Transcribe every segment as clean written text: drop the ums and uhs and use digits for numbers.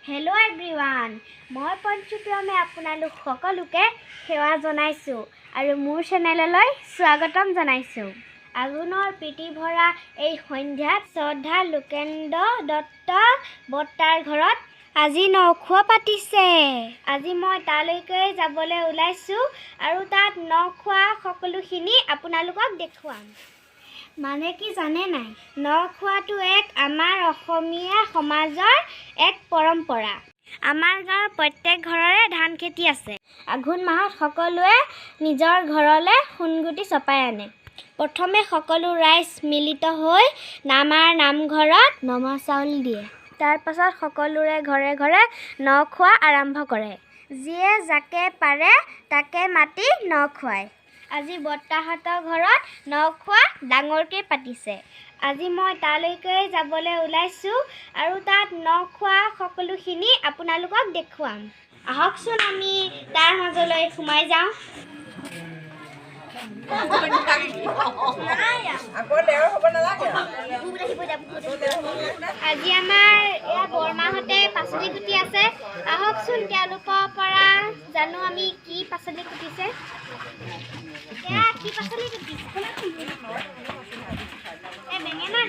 Hello' everyone, মই পঞ্চুপ্ৰিয়মে আপোনালোক সকলোকে সেৱা জনাইছোঁ আৰু মোৰ চেনেললৈ স্বাগতম জনাইছোঁ। আঘোণৰ প্ৰীতি ভৰা এই সন্ধ্যাত শ্ৰদ্ধা লোকেন্দ্ৰ দত্ত বৰ্তাৰ ঘৰত আজি নখোৱা পাতিছে। আজি মই তালৈকে যাবলৈ ওলাইছোঁ আৰু তাত নখোৱা সকলোখিনি আপোনালোকক দেখুৱাম। মানে কি জানে নাই, নখোৱাটো এক আমাৰ অসমীয়া সমাজৰ এক পৰম্পৰা। আমাৰ গাঁৱৰ প্ৰত্যেক ঘৰৰে ধান খেতি আছে। আঘোণ মাহত সকলোৱে নিজৰ ঘৰলৈ সোণগুটি চপাই আনে। প্ৰথমে সকলো ৰাইজ মিলিত হৈ আমাৰ নামঘৰত নমা চাউল দিয়ে। তাৰপাছত সকলোৰে ঘৰে ঘৰে নখোৱা আৰম্ভ কৰে। যিয়ে যাকে পাৰে তাকে মাতি নখুৱায়। আজি বৰ্তাহঁতৰ ঘৰত নখোৱা ডাঙৰকৈ পাতিছে। আজি মই তালৈকে যাবলৈ ওলাইছোঁ আৰু তাত নখোৱা সকলোখিনি আপোনালোকক দেখুৱাম। আহকচোন আমি তাৰ মাজলৈ সোমাই যাওঁ। আজি আমাৰ এয়া বৰমাহঁতে পাচলি কুটি আছে। আহকচোন তেওঁলোকৰ পৰা জানো আমি কি পাচলি কুটিছে। এয়া কি পাচলি কুটিছে? এই বেঙেনা।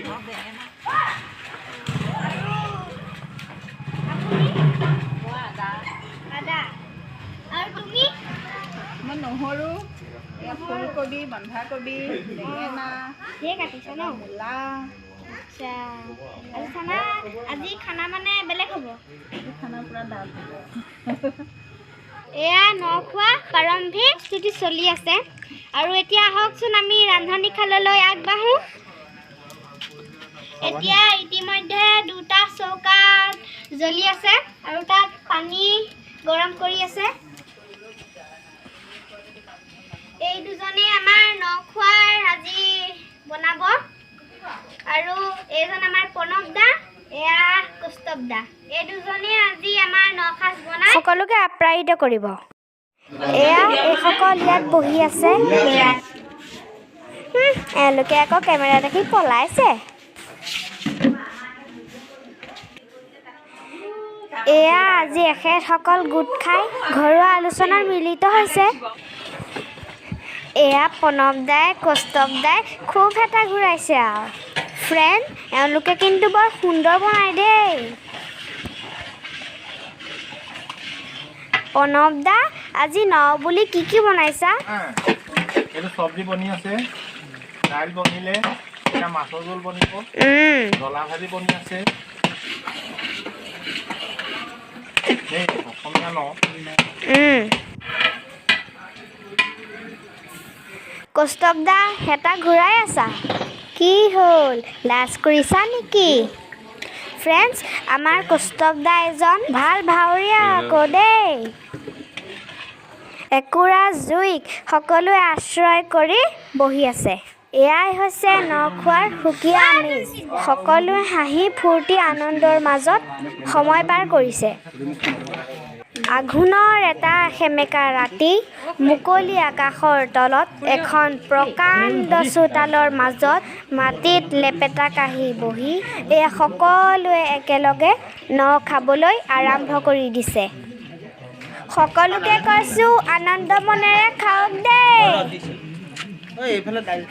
আদা। আৰু তুমি? মই নহৰু, ফুলকবি, বন্ধাকবি, বেঙেনা। ধেৰ কাটিছে ন? মূলা। আচ্ছা, আজি খানা, আজি খানা মানে বেলেগ হ'ব। খানা পুৰা ডাঠ হ'ব। এয়া নখোৱা প্ৰাৰম্ভিক প্ৰস্তুতি চলি আছে। আৰু এতিয়া আহকচোন আমি ৰান্ধনীশাললৈ আগবাঢ়োঁ। এতিয়া ইতিমধ্যে দুটা চৌকা জ্বলি আছে আৰু তাত পানী গৰম কৰি আছে। এই দুজনে আমাৰ নখোৱাৰ আজি বনাব। আৰু এইজন আমাৰ প্ৰণৱ দা, এয়া কৌস্তৱ দা। এই দুজনে আজি আমাৰ নসাজ বনাই সকলোকে আপ্যায়িত কৰিব। এয়া এইসকল ইয়াত বহি আছে। এওঁলোকে আকৌ কেমেৰা দেখি পলাইছে। এয়া আজি এখেতসকল গোট খাই ঘৰুৱা আলোচনাত মিলিত হৈছে। এয়া প্ৰণৱ দাই, কৌস্তৱ দাই খুব হেতা ঘূৰাইছে। আৰু ফ্ৰেণ্ড, এওঁলোকে কিন্তু বৰ সুন্দৰ বনায় দেই। প্ৰণৱ দা, আজি ন বুলি কি কি বনাইছা? এইটো চব্জি বনি আছে, দাইল বনিলে, এতিয়া মাছৰ জোল বনিব, জ্বলা ভাজি বনি আছে। দেই অসমীয়া ন। কৌস্তৱ দা, হেতা ঘূৰাই আছা? কি হ'ল, লাজ কৰিছা নেকি? ফ্ৰেণ্ডছ, আমাৰ কৌস্তৱ দা এজন ভাল ভাৱৰীয়া আকৌ দেই। একুৰা জুইক সকলোৱে আশ্ৰয় কৰি বহি আছে। এয়াই হৈছে নখোৱাৰ সুকীয়া আমেজ। সকলোৱে হাঁহি ফূৰ্তি আনন্দৰ মাজত সময় পাৰ কৰিছে। আঘোণৰ এটা সেমেকা ৰাতি মুকলি আকাশৰ তলত এখন প্ৰকাণ্ড চোতালৰ মাজত মাটিত লেপেটা কাঢ়ি বহি এয়া সকলোৱে একেলগে ন খাবলৈ আৰম্ভ কৰি দিছে। সকলোকে কৈছোঁ আনন্দ মনেৰে খাওক দেই।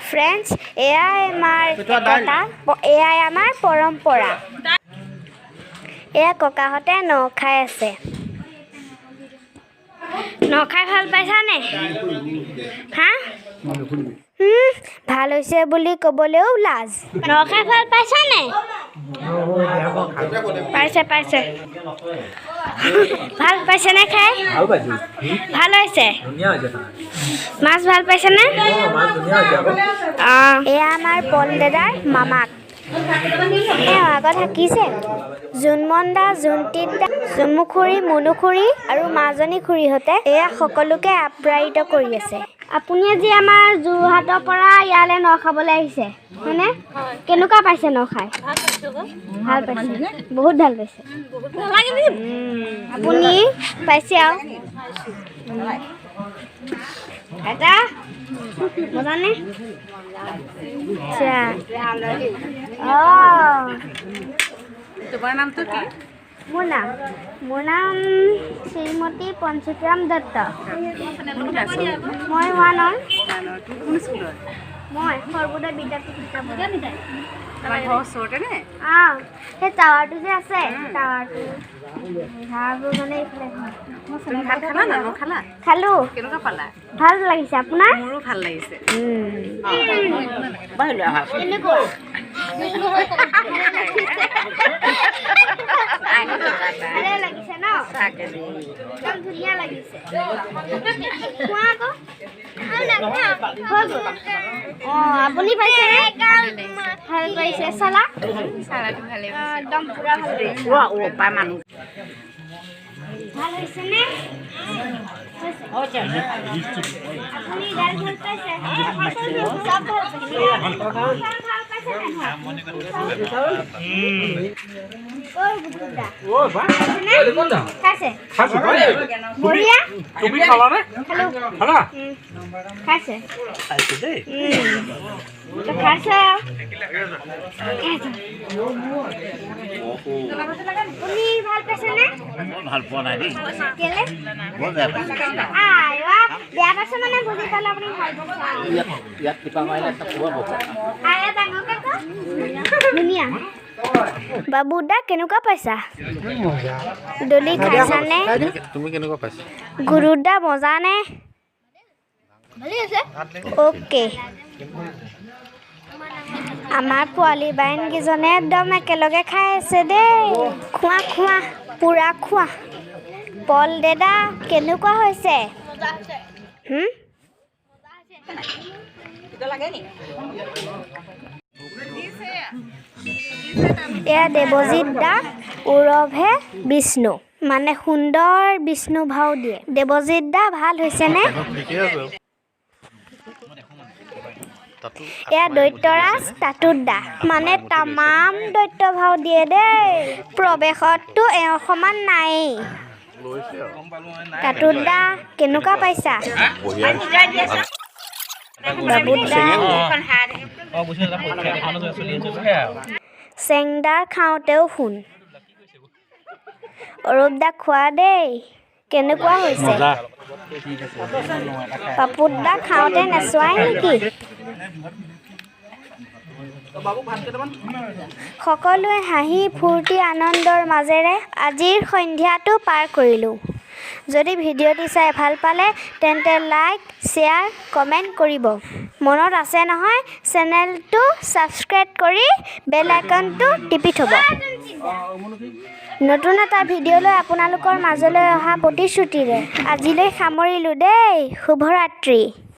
ফ্ৰেণ্ডছ, এয়াই আমাৰ একতা, এয়াই আমাৰ পৰম্পৰা। এয়া ককাহঁতে ন খাই আছে। ন খাই ভাল পাইছানে? হা, ভাল হৈছে বুলি ক'বলৈও লাজ। ন খাই ভাল পাইছানে? পাইছে পাইছে। ভাল পাইছেনে খাই? ভাল হৈছে। মাছ ভাল পাইছেনে? অঁ। এয়া আমাৰ পল দাদাৰ মামাক, এওঁ আগত থাকিছে। জোনমন দা, জোনটিত দা, জুমু খুৰী, মুনু খুৰী আৰু মাজনী খুৰীহঁতে এয়া সকলোকে আপ্যায়িত কৰি আছে। আপুনি আজি আমাৰ যোৰহাটৰ পৰা ইয়ালৈ ন খাবলৈ আহিছে, হয়নে? কেনেকুৱা পাইছে ন খাই? ভাল পাইছে, বহুত ভাল পাইছে। আপুনি পাইছে আৰু এটা মজানে? আচ্ছা, অঁ। তোমাৰ নামটো কি? মোৰ নাম মোৰ নাম শ্ৰীমতী পঞ্চুৰাম দত্ত। মই ওৱানৰ। মই সৰ্বোদয় বিদ্যাপীঠ। অঁ, সেই টাৱাৰটো যে আছে, টাৱাৰটো টাৱাৰবোৰ মানে এইফালে। ভাত খালা না খালা? খালোঁ। কেনেকুৱা পালা? ভাল লাগিছে। আপোনাৰ? মোৰো ভাল লাগিছে। কেনেকুৱা ভালে লাগিছে ন? একদম ধুনীয়া লাগিছে। খোৱা আকৌ। হৈ গ'ল। অঁ, আপুনি পাইছেনে? ভাল পাইছে। চালা একদম পুৰা ভাল লাগিছে। ভাল হৈছেনে? আপুনি দাইল ভাল পাইছে? চব ভাল পাইছে? ভাল পাইছে নে? খাইছে? বঢ়িয়া। তুমি খালানে? খালো। খালা? খাইছে? খাইছো দেই। খাইছে। আপুনি ভাল পাইছেনে? মই ভাল পোৱা নাই দেই। কেলে? বৰ বেয়া পাইছোঁ। আইৱা, বেয়া পাইছে মানে বুজি পালে আপুনি ভাল পাইছে। ইয়াত টিপা মাৰিলে এটা কোৱা হ'ব। আয়া, ডাঙৰকে ক। ধুনীয়া। বাবু দা, কেনেকুৱা পাইছা? দলি খাইছানে? তুমি কেনেকুৱা পাইছা? গুৰুদা, মজা নে? অ'কে। আমাৰ পোৱালি বাইনকেইজনে একদম একেলগে খাই আছে দেই। খোৱা খোৱা, পুৰা খোৱা। পল দাদা, কেনেকুৱা হৈছে? হুম? এয়া দেৱজিৎ দা ওৰফে বিষ্ণু, মানে সুন্দৰ বিষ্ণু ভাও দিয়ে। দেৱজিৎ দা, ভাল হৈছেনে? ঠিকে আছে। এয়া দৈত্যৰাজ তাতুত দা, মানে তামাম দৈত্য ভাও দিয়ে দেই। প্ৰৱেশততো এওঁৰ সমান নায়েই। তাতুত দা, কেনেকুৱা পাইছা? বাবুত দা, চেংদাৰ খাওঁতেও শুন। অৰূপ দা, খোৱা দেই, কেনেকুৱা হৈছে? পাপুত দা, খাওঁতে নেচোৱাই নেকি? সকলোৱে হাঁহি ফূৰ্তি আনন্দৰ মাজেৰে আজিৰ সন্ধিয়াটো পাৰ কৰিলোঁ। যদি ভিডিঅ'টি চাই ভাল পালে তেন্তে লাইক, শ্বেয়াৰ, কমেণ্ট কৰিব। মনত আছে নহয়, চেনেলটো ছাবস্ক্ৰাইব কৰি বেল আইকনটো টিপি থ'ব। নতুন এটা ভিডিঅ' লৈ আপোনালোকৰ মাজলৈ অহা প্ৰতিশ্ৰুতিৰে আজিলৈ সামৰিলোঁ দেই। শুভৰাত্ৰি।